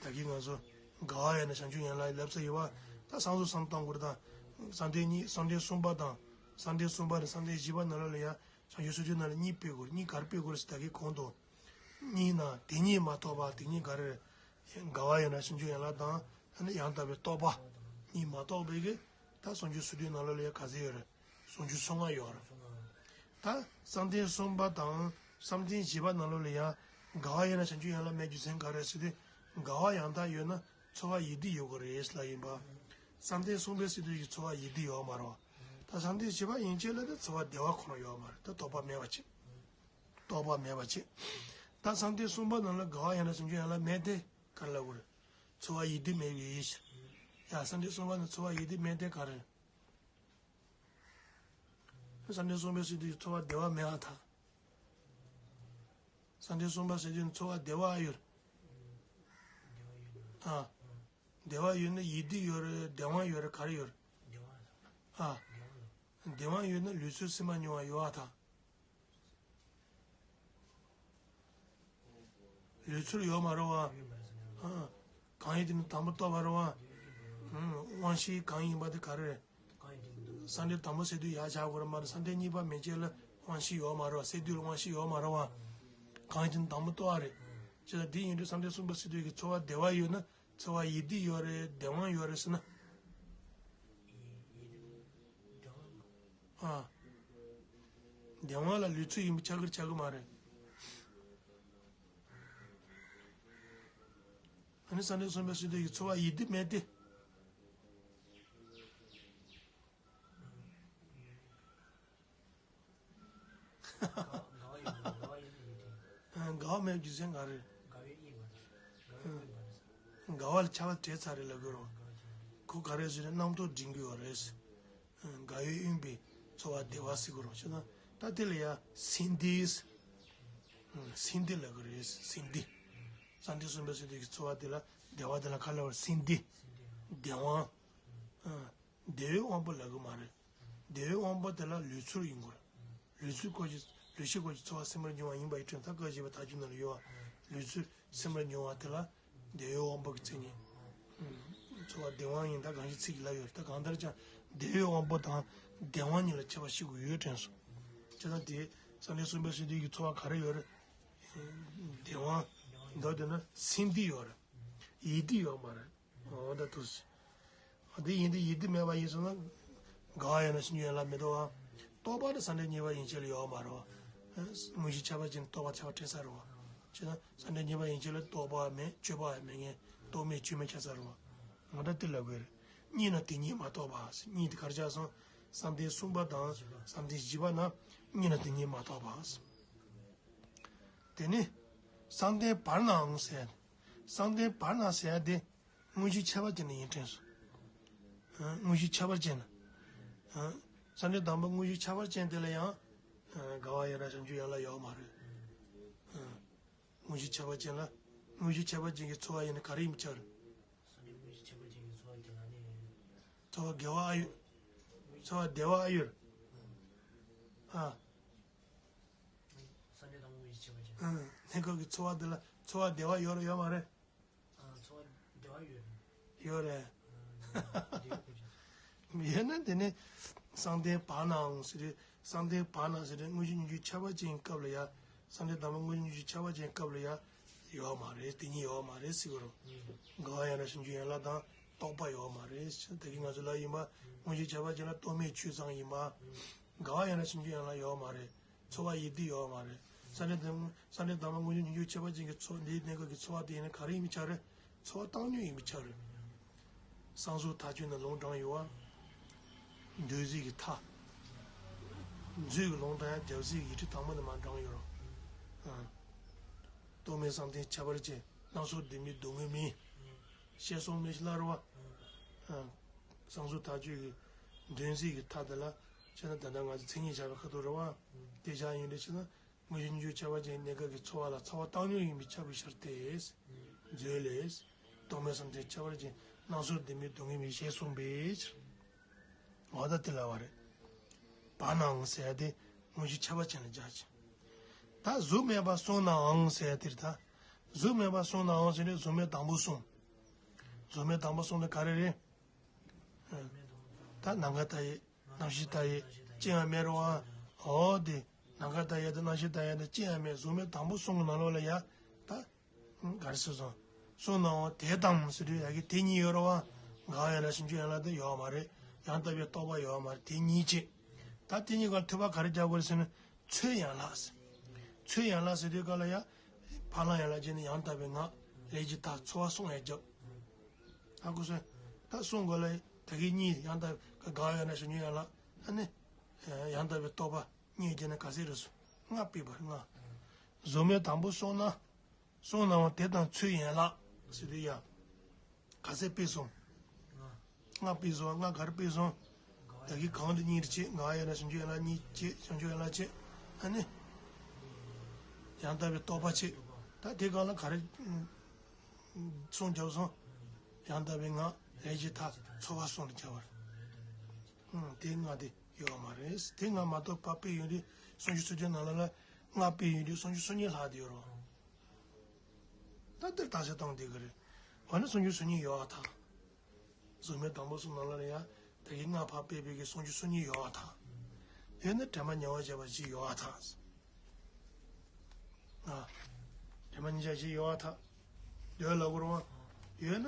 ད་གིན་ང་ཚོ་འགག་པ་ཡང་དག་བྱང་ཆུབ་ཡན་ལག་ལབ་ས་ཡོད་པ། ད་བསམ་གཟུགས་བསམ་བཏང་དགོས་རེད་ད། བསམ་གཏན་གཉིས་བསམ་གཏན་གསུམ་པ་དང་། བསམ་གཏན་གསུམ་པ་དང་བསམ་གཏན་བཞི་པ་ནང་ལོགས་ལ་ཡང་བྱང་ཆུབ་སེམས་དཔའི་ནང་ལ་གཉིས་སྤེལ་དགོས་རེད། གཉིས་ག་རེ་སྤེལ་དགོས་རེད་ཟེར་ད་གིན་གོང་དུ། གཉིས་ན་དེ་གཉིས་མ་གཏོགས་པ་དེ་གཉིས་ག་རེ་རེད། འགག་པ་ཡང་དག་བྱང་ཆུབ་ཡན་ལག་དང་ཨ་ནི་ཡང་དག་པའི་རྟོག་པ། གཉིས་མ་གཏོགས་པའི་གི་ད་བྱང་ཆུབ་སེམས་དཔའི་ནང་ལོགས་ལ་ཡང་ག་ཚད་ཡོད་རེད། སུམ་ཅུ་སོ་ལྔ་ཡོད་རེད། ད་བསམ་གཏན་གསུམ་པ་དང་བསམ་གཏན་བཞི་པ་ནང་ལོགས་ལ་ཡང་འགག་པ་ཡང་དག་བྱང་ཆུབ་ཡན་ལག་མེད་རྒྱུ་མཚན་ག་རེ་ཟེར་དུས། འགག་པ་ཡང་དག་ཡོད་ན་ཚོར་བ་ཡིད་བདེ་ཡོད་དགོས་རེད་ལབ་ཡིན་པ། བསམ་གཏན་གསུམ་པའི་སེམས་དེ་ཡི་ཚོར་བ་ཡིད་བདེ་ཡོད་མ་རེད་བ། ད་བསམ་གཏན་བཞི་པ་ཡན་ཆད་ལ་ནི་ཚོར་བ་བདེ་བ་ཁོ་ན་ཡོད་མ་རེད། ད་རྟོག་པ་མེད་པ་ཅིག་རྟོག་པ་མེད་པ་ཅིག་ད་བསམ་གཏན་གསུམ་པ་ནང་ལ་འགག་པ་ཡང་དག་བྱང་ཆུབ་ཡན་ལག་མེད་དེ་ག་རེ་ལབ་དགོས་རེད། ཚོར་བ་ཡིད་བདེ་མེད་པའི་ཡིད། ཡ་བསམ་གཏན་གསུམ་པ་ནི་ཚོར་བ་ཡིད་བདེ་མེད་དེ་ག་རེ། བསམ་གཏན་གསུམ་པའི་སེམས་དེ་ཡི་ཚོར་བ་བདེ་བ་མེད་པ་དང་། བསམ་གཏན་གསུམ་པ་ཟེར་དུས་ཚོར་བ་བདེ་བ་ཡོད། ཨ། བདེ་བ་ཡོད་ན་ཡིད་བདེ་ཡོད་རེད། བདེ་དབང་ཡོད་རེད། ག་རེ་ཡོད་རེད། ཨ། བདེ་དབང་ཡོད་ན་ལུས་ཚོད་སེམས་པ་མྱོང་བ་ཡོད་པ་དང་། ལུས་ཚོད་ཡོད་མ་རེད་བ། ཨ། གང་ཡིན་དེ་ནི་དང་པོ་རྟོགས་པ་རེད་བ། ཨ། དབང་ཤེས་གང་ཡིན་པ་དེ་ག་རེ་རེད། བསམ་གཏན་དང་པོ་ཟེར་དུས་ཡར་བཞག་དགོས་རེད་མ་རེད། བསམ་གཏན་གཉིས་པ་མན་ཆད་ལ་དབང་ཤེས་ཡོད་མ་རེད་བ། སེམས་སྡུད་ལ་དབང་ཤེས་ཡོད་མ་རེད་བ། གང་ཡིན་དེ་ནི་དང་པོ་རྟོགས་པ་རེད། ཅེས་ལ་དེ་ཡིན་དུས་བསམ་གཏན་གསུམ་པ་ཟེར་དུས་ཀྱི་ཚོར་བ་བདེ་བ་ཡོད་ན་ཚོར་བ་ཡིད་བདེ་ཡོད་རེད། བདེ་དབང་ཡོད་རེད་ཟེར་ན། ཨ། བདེན་དབང་ལ་ལུས་ཚུལ་ཡིན་པ་ཆགས་ཀྱི་ཆགས་ཀྱི་མ་རེད། ཨ་ནི་བསམ་གཏན་གསུམ་པའི་སེམས་རྟོག་གི་ཚོར་བ་ཡིད་བདེ་མེད་དེ། དགའ་བ་ཡོད་དགའ་བ་ཡོད་ན་ཡིད་བདེ། དགའ་བ་མེད་རྒྱུ་མཚན་ག་རེ། དགའ་བའི་དབྱིངས་མ་རེད། དགའ་བའི་དབྱིངས་མ་རེད། དགའ་བ་ལ་ཆར་པ་བྲེས་ཚར་རེད་ལབ་དགོས་རོ། ཁོ་ག་རེ་ཟེར་ན་རྣམ་རྟོག་འདྲེན་གྱི་ཡོད་རེད། དགའ་བའི་དབྱིངས་པའི་ཚོར་བ་བདེ་བ་ཟེར་དགོས་རོ་ཞེ་ན། ད་དེ་ལ་ཡ་སེམས་བདེ། སེམས་བདེ་ལབ་དགོས་རེད། སེམས་བདེ། བསམ་གཏན་གསུམ་པའི་སེམས་རྟོག་གི་ཚོར་བ་དེ་ལ་བདེ་བ་དེ་ལ་ག་ལབ་པ། སེམས་བདེ། བདེ་དབང་། བདེ་བའི་དབང་པོ་ལབ་གི་མ་རེད། བདེ་བའི་དབང་པོ་དེ་ལ་ལུས་ཚོར་ཡིན་དགོས། ལུས་ཚོར་སྐོར་གྱི་ལུས་ཤེས་སྐོར་གྱི་ཚོར་བ་སེམས་ལ་འབྱུང་བ་ཡིན་པ་ཡི་དྲན་ད་སྐབས་བཞི་པ་ཐག་གཅོད་ནང་ལ་ཡོད་པ། ལུས་ཚོར་སེམས་ལ་འབྱུང་བ་དེ་ལ་བདེ་བའི་དབང་པོ་གི་མཚན་ཉིད། ཚོར་བ་བདེ་དབང་ཡིན་ད་གང་ཞིག་ཚིག་གི་ལ་ཡོད་ད་གང་ལྟར་ཀྱང་བདེ་བའི་དབང་པོ་དང་བདེ་དབང་གཉིས་ལ་ཁྱད་པར་ཤེས་དགོས་ཡོད་དྲན་སོང་། བྱས་ཙང་དེ་བསམ་གཏན་གསུམ་པའི་སེམས་རྟོག་གི་ཚོར་བ་ག་རེ་ཡོད་རེད། བདེ་དབང་། མདོར་བསྡུས་ན་སེམས་བདེ་ཡོད་རེད། ཡིད་བདེ་ཡོད་མ་རེད། འོ་ད་ཐུགས་སུ། འོ་དེ་ཡིན་དེ་ཡིད་བདེ་མེད་པ་ཡིན་སོང་ན། དགའ་བ་ཡོད་ན་ཞེས་ཡོད་ལ་མི་འདུག་བ། རྟོག་པ་ནི་བསམ་གཏན་གཉིས་པ་ཡན་ཆད་ལ་ཡོད་མ་རེད་བ། དངོས་གཞི་ཁྱབ་པ་ཅན་རྟོག་པ་ཁྱབ་པ་བྲལ་ས་རེད་བ། བྱས་ན་བསམ་གཏན་གཉིས་པ་ཡན་ཆད་ལ་རྟོག་པ་མེད་སྤྱོད་པ་མེད་ངེས་རྟོག་མེད་སྤྱོད་མེད་ཁྱབ་ས་རེད་བ། ང་ད་དེ་ལབ་དགོས་རེད། གཉིས་ན་དེ་གཉིས་མ་གཏོགས་པ། གཉིས་དེ་གར་ཆགས་སོང་། བསམ་གཏན་གསུམ་པ་དང་བསམ་གཏན་བཞི་པ་ན་གཉིས་ན་དེ་གཉིས་མ་གཏོགས་པ། དེ་ནི་བསམ་གཏན་བར་ནའང་ཟེར། བསམ་གཏན་བར་ན་ཟེར་ཡ་དེ་དངོས་གཞི་ཁྱད་པར་ཅན་ལ་ཡིན་དྲན་སོང་། དངོས་གཞི་ཁྱད་པར་ཅན་ལ། བསམ་གཏན་དང་པོ་དངོས་གཞི་ཁྱད་པར་ཅན་དེ་ལ་ཡང་དགའ་བ་ཡོད་ན་བྱང་ཆུབ་ཡན་ལག་ཡོད་མ་རེད། དངོས་གཞི་ཁྱད་པར་ཅན་ལ། དངོས་གཞི་ཁྱད་པར་ཅན་གྱི་ཚོར་བ་ཡིན་ན་ག་རེ་ཡིན་པ་ཆགས་རེད། བསམ་གཏན་དངོས་གཞི་ཁྱད་པར་ཅན་གྱི་ཚོར་བ་དེ་ལ་ནི། ཚོར་བ་དགེ་བ་ཨ་ཡོད། ཚོར་བ་བདེ་བ་ཨ་ཡོད། ཨ། བསམ་གཏན་དང་དངོས་གཞི་ཁྱད་པར་ཅན། ཨ། གནས་སྐབས་ཀྱི་ཚོར་བ་དེ་ལ་ཚོར་བ་བདེ་བ་ཡོད་རེད་ཡོད་མ་རེད། ཨ། ཚོར་བ་བདེ་བ་ཡོད་རེད། ཡོད་རེད། ཨ། བདེ་བ་ཡོད་རེད། ཡོད་ན་དེ་ནི་བསམ་གཏན་བར་ནའང་ཟེར་རེད། བསམ་གཏན་བར་ན་ཟེར་རེད། དངོས་གཞི་དངོས་གཞི་ཁྱད་པར་ཅན་སྐབས་ལ་ཡ། བསམ་གཏན་དང་པོ་དངོས་གཞི་དངོས་གཞི་ཁྱད་པར་ཅན་སྐབས་ལ་ཡ། ཡོད་མ་རེད། དེ་གཉིས་ཡོད་མ་རེད་ཟེར་གི་རེད། དགའ་བ་ཡོད་ན་བྱང་ཆུབ་ཡན་ལག་དང་རྟོགས་པ་ཡོད་མ་རེད། ད་གིན་ང་ཚོ་ལབ་ཡིན་པ། དངོས་གཞི་ཁྱད་པར་ཅན་ལ་རྟོག་མེད་ཆོས་ཙམ་ཡིན་པ། དགའ་བ་ཡོད་ན་བྱང་ཆུབ་ཡན་ལག་ཡོད་མ་རེད། ཚོར་བ་ཡིད་བདེ་ཡོད་མ་རེད། བསམ་གཏན་དང་བསམ་གཏན་དང་པོ་དངོས་གཞི་དངོས་གཞི་ཁྱད་པར་ཅན་གྱི་ཚོར་འདིའི་གནས་སྐབས་ཀྱི་ཚོར་བ་དེ་ཡིན་ན་ག་རེ་ཡིན་པ་ཆགས་རེད། ཚོར་བ་བཏང་སྙོམས་ཡིན་པ་ཆགས་རེད། གསང་གསུམ་དག་བཅུད་ནས་ལུང་དྲངས་ཡོད་པ། འདུལ་བྱེད་ཀྱི་མཐའ། མཛོད་ཀྱི་ལུང་དྲངས་ཡ་རྒྱལ་སྲས་ཀྱི་ཡིག་ཁྲི་དང་པོ་ནས་མར་དྲངས་ཡོད་རོ། ཨ། རྟོག་མེད་བསམ་གཏན་ཁྱད་པར་ཅན། སྣ་ཚོགས་ལྡན་མིན་སྡུག་བསྔལ་མིན། ཞེས་གསུངས་མི་ཞིག་ལ་རེད་བ། ཨ། གསང་གསུམ་དག་བཅུད་ཀྱི་འདུལ་བྱེད་ཀྱི་མཐའ་དེ་ལ་བྱས་ན་ད་ལྟ་ང་ཚོ་མཚན་ཉིད་བྱ་བའི་ཁ་ཐུག་རེད་བ། དེ་བྱ་ཡིན་དུས་བྱས་ན། དངོས་གཞི་དངོས་གཞི་ཁྱད་པར་ཅན་གནས་སྐབས་ཀྱི་ཚོར་བ་ལ་ཚོར་བ་བཏང་སྙོམས་ཡིན་པས་ཁྱབ་པའི་ཕྱིར་ཏེ། མཛོད་ལས། རྟོག་མེད་བསམ་གཏན་ཁྱད་པར་ཅན་སྣ་ཚོགས་ལྡན་མིན་སྡུག་བསྔལ་མིན་ཞེས་གསུངས་པའི་ཕྱིར། འོ་ད་དེ་ལ་བ་རེད། བར་ནའང་ཟེར་ཡ་དེ་དངོས་གཞི་ཁྱད་པར་ཅན་ལ་སྦྱར་ཅིང་། ད་གཟུགས་མེད་པར་སོང་ནའང་ཟེར་ཡ་དེ་རེད་ད། གཟུགས་མེད་པར་སོང་ནའང་ཟེར་ནས་གཟུགས་མེད་དང་པོ་སོང་། གཟུགས་མེད་དང་པོ་སོང་ན་ག་རེ་རེད། ད་ནམ་མཁའ་ལྟ་ཡས། རྣམ་ཤེས་ལྟ་ཡས། ཅི་ཡང་མེད་རེད་བ། འོ་དེ། ནམ་མཁའ་ལྟ་ཡས་དང་རྣམ་ཤེས་ལྟ་ཡས་དང་ཅི་ཡང་མེད། གཟུགས་མེད་དང་པོ་གསུམ་གྱི་ནང་ལོགས་ལ་ཡ། ད། ག་རེ་ཟེར་སོང་། སོང་ནའང་དེ་དང་ཟེར་དུས་ཡ་གི་དེ་གཉིས་ཡོད་རེད་བ། དགའ་བ་ཡོད་ན་བྱང་ཆུབ་ཡན་ལག་དེ་ཡོད་མ་རེད། ཡང་དག་པའི་རྟོགས་པ་ཡོད་མ་རེད། དེ་གཉིས་བྱེད། ད་དེ་གཉིས་ཀར་ཐོས་པ་ག་རེ་རྒྱག་དགོས་རེད་ཟེར་ན། ཚོད་ཡན་ལག་ཟེར། ཚོད་ཡན་ལག་ཟེར་དུས་སྐབས་ལ་ཡ། ཕ་ལ་ཡན་ལག་བྱས་ནས་ཡང་དག་པའི་ངག་ལས་ཀྱི་མཐའ་ཚོར་བ་གསུམ་ཡང་རྒྱབ། ཧ་གོ་སོང་། ད་གསུམ་གོ་ལ་ད་གིན་གཉིས་ཡང་དག་ག་དགའ་ཡོད་ན་བྱང་ཆུབ་ཡན་ལག་ཨ་ནི། ཡང་དག་པའི་རྟོགས་པ་གཉིས་རྒྱབ་ན་ག་ཚད་རེད་སོང་། ལྔ་ཕུད་པ་རེད་ལྔ། གཟུགས་མེད་དང་པོ་སོང་ན། སོང་ནའང་དེ་དང་ཚོད་ཡན་ལག་ཟེར་དུས་ཡ། ག་ཚད་ཕུད་སོང་། ལྔ་ཕུད་སོང་། ལྔ་ག་རེ་ཕུད་སོང་། ད་གིན་གང་དུ་གཉིས་རེ་བྱེད། དགའ་ཡོད་ན་བྱང་ཆུབ་ཡན་ལག་གཉིས་བྱེད། བྱང་ཆུབ་ཡན་ལག་བྱེད། ཨ་ནི། ཡང་དག་པའི་རྟོགས་པ་བྱེད། ད་དེ་གང་ལ་ག་རེ། གསུམ་རྒྱབ་སོང་། ཡང་དག་པའི་ངག་ལས་ཀྱི་མཐའ་ཚོར་བ་གསུམ་ལ་སྦྱར་བ་རེད། ཨང་། དེ་ལྔ་དེ་ཡོད་མ་རེད། དེ་ལྔ་མ་གཏོགས་པ་དཔེ་ཡོད་དུས་སུམ་ཅུ་སོ་བརྒྱད་ནང་ལ་ལ་ལྔ་དཔེ་ཡོད་དུས་སུམ་ཅུ་སོ་གཉིས་ལྷག་དེ་ཡོད་རེད། ད་འདིར་བརྟག་དཔྱད་གཏོང་བསྡད་ཀྱི་རེད། འོ་ན་སུམ་ཅུ་སོ་གཉིས་ཡོད་པར་ཐལ། གཟུགས་མེད་དང་པོ་གསུམ་ནང་ལ་ལ་ཡང་ད་གིན་ལྔ་ཕར་ཕུད་པའི་གི་སུམ་ཅུ་སོ་གཉིས་ཡོད་པར་ཐལ། ཡོད་ན་དྲན་པ་ཉེ་བར་བཞག་པ་ཞིག་ཡོད་པར་ཐལ། ཨ། དྲན་པ་ཉེ་བར་བཞག་ཡོད་པར་ཐལ། ཡོད་ལབ་དགོས་རེད་བ། ཡོད་ན།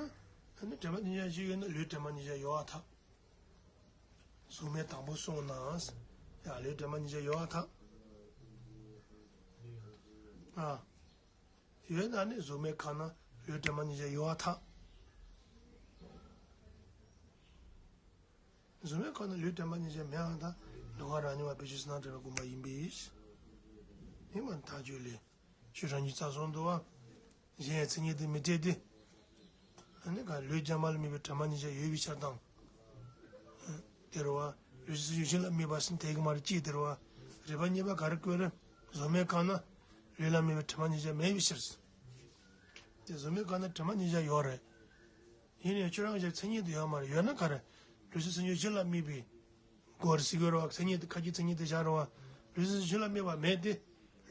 ཨ་ནི་དྲན་པ་ཉེ་བར་བཞག་ཡོད་ན་ལུས་དྲན་པ་ཉེ་བར་བཞག་ཡོད་པར་ཐལ། གཟུགས་མེད་དང་པོ་སོང་ན། ཡ་ལུས་དྲན་པ་ཉེ་བར་བཞག་ཡོད་པར་ཐལ། ཨ། ཡོད་ན་ནི་གཟུགས་མེད་ཁམས་ན་ལུས་དྲན་པ་གཉིས་ཆ་ཡོད་པར་ཐལ། གཟུགས་མེད་ཁམས་ན་ལུས་དྲན་པ་གཉིས་ཆ་མེད་པར་ཐལ། འདུ་ཁམས་རང་མྱོང་བ་བེད་སྤྱོད་ཕྱི་ནང་འབྲེལ་བའི་དགོངས་པ་ཡིན་པས། ཡིན་པར་ཐལ་ཁྱོད་ལས། ཞེས་རང་རྒྱུད་རྩ་གསུམ་འདུལ་བ། གཞན་ཡང་མཚན་ཉིད་དེ་མི་འཐད་དེ། ཨ་ནི་ག་ལུས་རྐྱང་པ་ལ་དམིགས་པའི་དྲན་པ་གཉིས་ཆ་ཡོད་པའི་ཕྱིར་དང་། དེ་རེད་བ། ལུས་སེམས་ཡུལ་ཅན་ལ་དམིགས་པ་ཟེར་དེ་གི་མ་རེད། གཅིག་དེ་རེད་བ། རིགས་པ་གཉིས་པ་ག་རེ་བཀོད་རེད། གཟུགས་མེད་ཁམས་ན་ལུས་ལ་དམིགས་པའི་དྲན་པ་གཉིས་ཆ་མེད་པའི་ཕྱིར། དེ་གཟུགས་མེད་ཁམས་ན་དྲན་པ་གཉིས་ཆ་ཡོད་རེད། ཡིན་ནའི་ཁྱོད་རང་གི་མཚན་ཉིད་དེ་ཡོད་མ་རེད། ཡོད་ན་ག་རེ། ལུས་སེམས་ཡུལ་ཅན་ལ་དམིགས་པའི་སྒོ་རེད་ཟེར་གི་རེད་བ། མཚན་ཉིད་དེ་ཁ་ཅིག་མཚན་ཉིད་དེ་བཞག་རེད་བ། ལུས་སེམས་ཡུལ་ཅན་ལ་དམིགས་པ་མེད་དེ།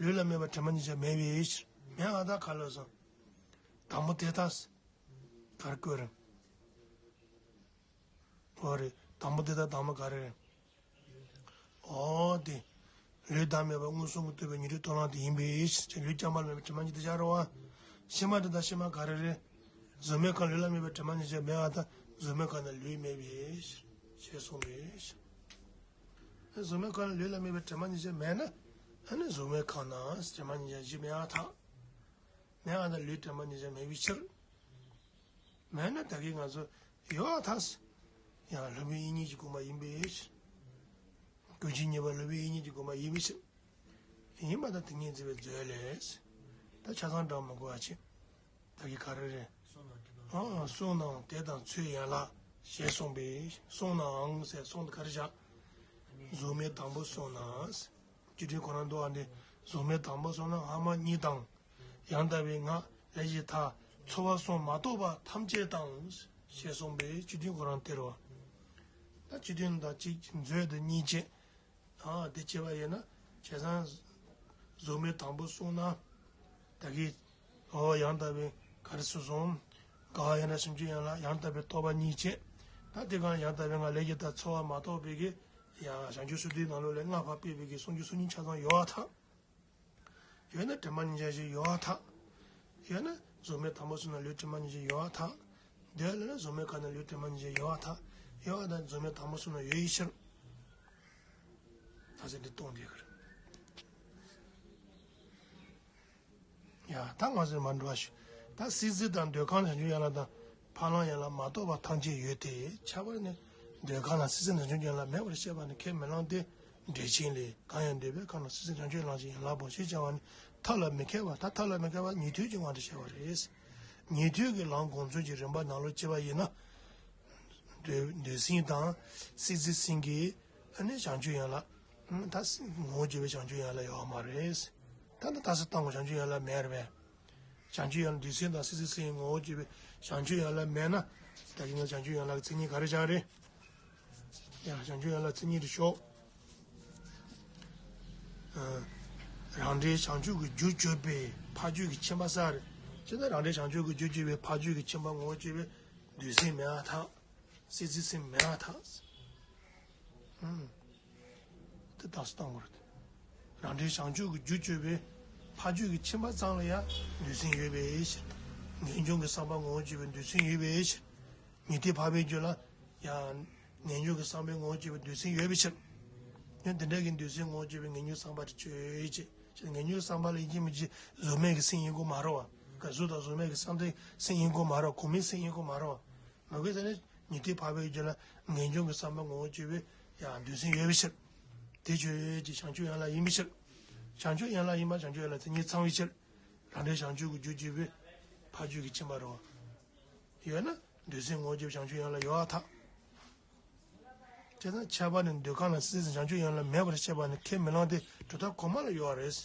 ལུས་ལ་དམིགས་པ་དྲན་པ་གཉིས་ཆ་མེད་པའི་ཕྱིར། མེད་པར་ཐལ། ག་ལ་སོང་། དང་པོ་དེ་ལྟ། ག་རེ་བཀོད་རེད། འོ་རེད། དང་པོ་དེ་ལྟ་དང་པོ་ག་རེ་རེད། འོ་དེ། ལུས་བདག་མེད་པ་མངོན་སུམ་གྱིས་རྟོགས་པའི་ཉན་ཐོས་སྟོབས་ལྡན་དེ་ཡིན་པའི་ཕྱིར། ལུས་རྐྱང་པ་ལ་དམིགས་པའི་དྲན་པ་གཉིས་དེ་བཞག་རེད་བ། ཕྱི་མ་དེ་དང་ཕྱི་མ་ག་རེ་རེད། གཟུགས་མེད་ཁམས་ལུས་ལ་དམིགས་པའི་དྲན་པ་གཉིས་ཆ་མེད་པར་ཐལ། གཟུགས་མེད་ཁམས་ན་ལུས་མེད་པའི་ཕྱིར། ཞེས་གསུངས་པའི་ཕྱིར། གཟུགས་མེད་ཁམས་ན་ལུས་ལ་དམིགས་པའི་དྲན་པ་གཉིས་ཆ་མེད་ན། ཨ་ནི་གཟུགས་མེད་ཁམས་ན་དྲན་པ་གཉིས་ཆ་ཞིག་མེད་པར་ཐལ། མེད་པར་ཐལ། ལུས་དྲན་པ་གཉིས་ཆ་མེད་པའི་ཕྱིར། མེད་ན་ད་གིན་ང་ཚོ་ཡོད་པར་ཐལ། ཡང་སློབ་དཔོན་དབྱིག་གཉེན་གྱི་དགོངས་པ་ཡིན་པའི་ཕྱིར། ཀུན་མཁྱེན་གཉིས་པ་སློབ་དཔོན་དབྱིག་གཉེན་གྱི་དགོངས་པ་ཡིན་པའི་ཕྱིར། ཡིན་པར་ཐལ། དེ་ཉིད་འཛིན་པའི་མཛོད་ལས། ད་ཆ་ཚང་འདྲ་མི་དགོས་པ་བྱེད། ད་གིན་ག་རེ་རེད། ཨ། གསུངས་ནའང་དེ་དང་ཚུལ་ཡན་ལག་ཞེས་གསུངས་པས། གསུངས་ནའང་ཟེར་གསུངས་དེ་ག་རེ་བཞག་གཟུགས་མེད་དང་པོ་གསུངས་ན། སྤྱི་དོན་ཁོ་རང་འདུག་པ་འདི། གཟུགས་མེད་དང་པོ་གསུངས་ན་སྔ་མ་གཉིས་དང་། ཡང་དག་པའི་ངག་ལས་ཀྱི་མཐའ། ཚོར་བ་གསུམ་མ་གཏོགས་པ་ཐམས་ཅད་དང་། ཞེས་གསུངས་པས་སྤྱི་དོན་ཁོ་རང་དེ་རེད་བ། ད་སྤྱི་དོན་དང་གཅིག་མཛོད་དུ་གཉིས་བྱས། ཨ། དེ་བྱས་པ་ཡིན་ན་བྱས་ཙང་། གཟུགས་མེད་དང་པོ་གསུངས་ན། ད་གིན། འོ་ཡང་དག་པའི་ག་རེ་གསུངས་སོང་། དགག་པ་ཡན་ལག་བྱང་ཆུབ་ཡན་ལག་ཡང་དག་པའི་རྟོག་པ་གཉིས་བྱས། ད་དེ་གང་ཡང་དག་པའི་ངག་ལས་ཀྱི་མཐའ་ཚོར་བ་མ་གཏོགས་པའི་གི། ཡང་བྱང་ཆུབ་སེམས་དཔའི་ནང་ལོགས་ལས་ལྔ་པ་སྤེལ་བའི་གི་གསུང་རྒྱུན་གསུང་རྒྱུན་ཆ་ཚང་ཡོད་པར་ཐལ། ཡོད་ན་དྲན་པ་གཉིས་ཆ་ཞིག་ཡོད་པར་ཐལ། ཡོད་ན་གཟུགས་མེད་དང་པོ་གསུངས་ན་ལུས་དྲན་པ་གཉིས་ཆ་ཡོད་པར་ཐལ། འདོད་ལ་ན་གཟུགས་མེད་ཁམས་ན་ལུས་དྲན་པ་གཉིས་ཆ་ཡོད་པར་ཐལ། ཡོད་པར་ཐལ། གཟུགས་མེད་དང་པོ་གསུངས་ན་ཡོད་པའི་ཕྱིར། ད་ཟེར་འདི་སྟོང་འདི་གར། ཡ། ད་ང་ཚོས་མར་འགྲོ་བ་ཞུ། ད་སྲིད་རྩེ་དང་འདོད་ཁམས་བྱང་ཆུབ་ཡན་ལག་དང་། འཕགས་ལམ་ཡན་ལག་མ་གཏོགས་པ་ཐམས་ཅད་ཡོད་དེ། ཁྱད་པར་ནི། འདོད་ཁམས་ལ་སྲིད་རྩེ་བྱང་ཆུབ་ཡན་ལག་མེད་པར་བཤད་པ་ནི་ཁས་མི་བླངས་ཏེ། འགྲེལ་ཆེན་ལས། གང་ཡང་འདོད་པའི་ཁམས་ན་སྲིད་རྩེ་བྱང་ཆུབ་ལམ་གྱི་ཡན་ལག་པོ་ཞེས་བྱ་བ་ནི་ཐབས་ལ་མི་མཁས་པ། ད་ཐབས་ལ་མི་མཁས་པ་ཉན་ཐོས་ཀྱི་དབང་དུ་བྱས་པ་རེད། ཉན་ཐོས་ཀྱི་ལམ་སྒོམ་ཚུལ་གྱི་རིམ་པ་ནང་ལོགས་བྱས་པ་ཡིན་ན། འདོད་འདོད་སེམས་དང་སྲིད་རྩེ་སེམས་ཀྱིས་ཨ་ནི་བྱང་ཆུབ་ཡན་ལག་ད་ངོ་བོ་རྒྱུ་བའི་བྱང་ཆུབ་ཡན་ལག་ཡོད་མ་རེད། ད་ནི་ད་སྲིད་སྟོང་གི་བྱང་ཆུབ་ཡན་ལག་མེད་རེད་པས། བྱང་ཆུབ་ཡན་ལག་འདོད་སེམས་དང་སྲིད་རྩེ་སེམས་ངོ་བོ་རྒྱུ་བའི་བྱང་ཆུབ་ཡན་ལག་མེད་ན། ད་གིན་ང་བྱང་ཆུབ་ཡན་ལག་གི་མཚན་ཉིད་ག་རེ་བཞག་རེད། ཡང་བྱང་ཆུབ་ཡན་ལག་མཚན་ཉིད་དུ་ཞོག་རང་འབྲས་བྱང་ཆུབ་ཀྱི་རྒྱུར་གྱུར་པའི་ཕ་རྒྱུད་ཀྱི་ཁྱིམ་པ་ས་རེད། ཅེ་ན་རང་འབྲས་བྱང་ཆུབ་ཀྱི་རྒྱུར་གྱུར་པའི་ཕ་རྒྱུད་ཀྱི་ཁྱིམ་པ་ངོ་བོ་རྒྱུ་བའི་འདོད་སེམས་མེད་པར་ཐལ། སྲིད་རྩེ་སེམས་མེད་པར་ཐལ། ཨུམ། དེ་ལྟར་སྟོན་དགོས་རེད། རང་འབྲས་བྱང་ཆུབ་ཀྱི་རྒྱུར་གྱུར་པའི་ཕ་རྒྱུད་ཀྱི་ཁྱིམ་པ་ཚང་ལ་ཡང་འདོད་སེམས་ཡོད་པའི་ཕྱིར། ངེས་འབྱུང་གི་བསམ་པ་ངོ་བོ་རྒྱུ་བའི་འདོད་སེམས་ཡོད་པའི་ཕྱིར། ཉན་ཐོས་འཕགས་པའི་རྒྱུད་ལ་ཡང་ངེས་འབྱུང་གི་བསམ་པའི་ངོ་བོ་རྒྱུ་བའི་འདོད་སེམས་ཡོད་པའི་ཕྱིར། ཡང་དེ་འདྲ་གི་འདོད་སེམས་ངོ་བོ་རྒྱུ་བའི་ངེས་འབྱུང་བསམ་པ་དེ་ཆོས་ཅན། ངེས་འབྱུང་བསམ་པ་ལ་ཡིན་གཅིག་མིན་གཅིག་གཟུགས་མེད་ཀྱི་སེམས་ཡིན་དགོས་མ་རེད་བ། གཟུགས་དང་གཟུགས་མེད་ཀྱི་བསམ་གཏན་སེམས་ཡིན་དགོས་མ་རེད་བ། གོང་མའི་སེམས་ཡིན་དགོས་མ་རེད་བ། མ་གོས་ཟེར་ནས་ཉན་ཐོས་འཕགས་པའི་རྒྱུད་ལ་ངེས་འབྱུང་གི་བསམ་པ་ངོ་བོ་རྒྱུ་བའི་ཡང་འདོད་སེམས་ཡོད་པའི་ཕྱིར། དེ་ཆོས་ཅན་བྱང་ཆུབ་ཡན་ལག་ཡིན་པའི་ཕྱིར། བྱང་ཆུབ་ཡན་ལག་ཡིན་པ་བྱང་ཆུབ་ཡན་ལག་མཚན་ཉིད་ཚང་བའི་ཕྱིར། རང་འབྲས་བྱང་ཆུབ་ཀྱི་རྒྱུར་གྱུར་པའི་ཕ་རྒྱུད་ཀྱི་ཁྱིམ་པ་རེད་བ། ཡོད་ན་འདོད་སེམས་ངོ་བོ་རྒྱུ་བའི་བྱང་ཆུབ་ཡན་ལག་ཡོད་པར་ཐལ། དེ་དང་ཁྱད་པར་ནི་འདོད་ཁམས་ལ་སྲིད་རྩེ་བྱང་ཆུབ་ཡན་ལག་མེད་པར་བཤད་པ་ནི་ཁས་མི་བླངས་ཏེ་གྲུབ་མཐའ་གོང་མ་ལ་ཡོད་པ་རེད།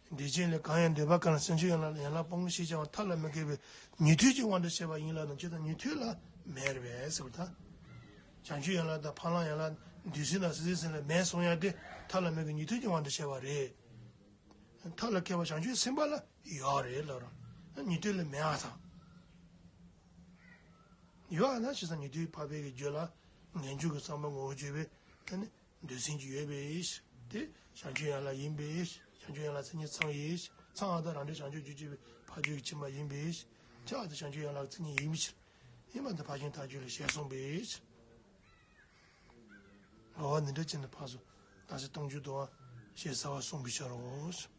འགྲེལ་ཆེན་ལས། གང་ཡང་འདོད་པའི་ཁམས་ན་སྲིད་རྩེ་བྱང་ཆུབ་ཡན་ལག་ཡན་ལག་སྤོང་ཞེས་བྱ་བ་ཐབས་ལ་མི་མཁས་པའི་ཉན་ཐོས་ཀྱི་དབང་དུ་བྱས་པ་ཡིན་ལབ་ན་ཅི་ལྟར་ཉན་ཐོས་ལ་མེད་རེད་པས་ཟེར་བ་དང་། བྱང་ཆུབ་ཡན་ལག་དང་འཕགས་ལམ་ཡན་ལག་འདོད་སེམས་དང་སྲིད་རྩེ་སེམས་ལ་མེད་གསུང་ཡག་དེ་ཐབས་ལ་མི་མཁས་པའི་ཉན་ཐོས་ཀྱི་དབང་དུ་བྱས་པ་རེད། ཐབས་ལ་མཁས་པ་བྱང་ཆུབ་སེམས་དཔའ་ལ་ཡོད་རེད་ལབ་ར། ཉན་ཐོས་ལ་མེད་པར་ཐལ། ཡོད་ན་ཞེ་ས་ཉན་ཐོས་འཕགས་པའི་གི་རྒྱུད་ལ་ངེས་འབྱུང་གི་བསམ་པ་ངོ་བོ་རྒྱུ་བའི་ད་ནི། འདོད་སེམས་ཀྱི་ཡོད་པའི་ཕྱིར། དེ་བྱང་ཆུབ་ཡན་ལག་ཡིན་པའི་ཕྱིར། བྱང་ཆུབ་ཡན་ལག་མཚན་ཉིད་ཚང་བའི་ཕྱིར། ཚང་བ་དང་རང་འབྲས་བྱང་ཆུབ་རྒྱུར་གྱུར་པའི་ཕ་རྒྱུད་ཀྱི་ཁྱིམ་པ་ཡིན་པའི་ཕྱིར། ཁྱབ་པ་དང་བྱང་ཆུབ་ཡན་ལག་གི་མཚན་ཉིད་ཡིན་པའི་ཕྱིར། ཡིན་པ་འདི་ཕར་ཕྱིན་ཐལ་འགྱུར་ལས་ཞེས་གསུངས་པའི་ཕྱིར། འོ་འདི་འདྲ་བྱས་ནས་ཕར་ཚུར་ད་ཚེ་སྟོང་འགྱུར་དུ་བ་ཞེས་བྱ་བ་གསུངས་པའི་ཕྱིར་རོ།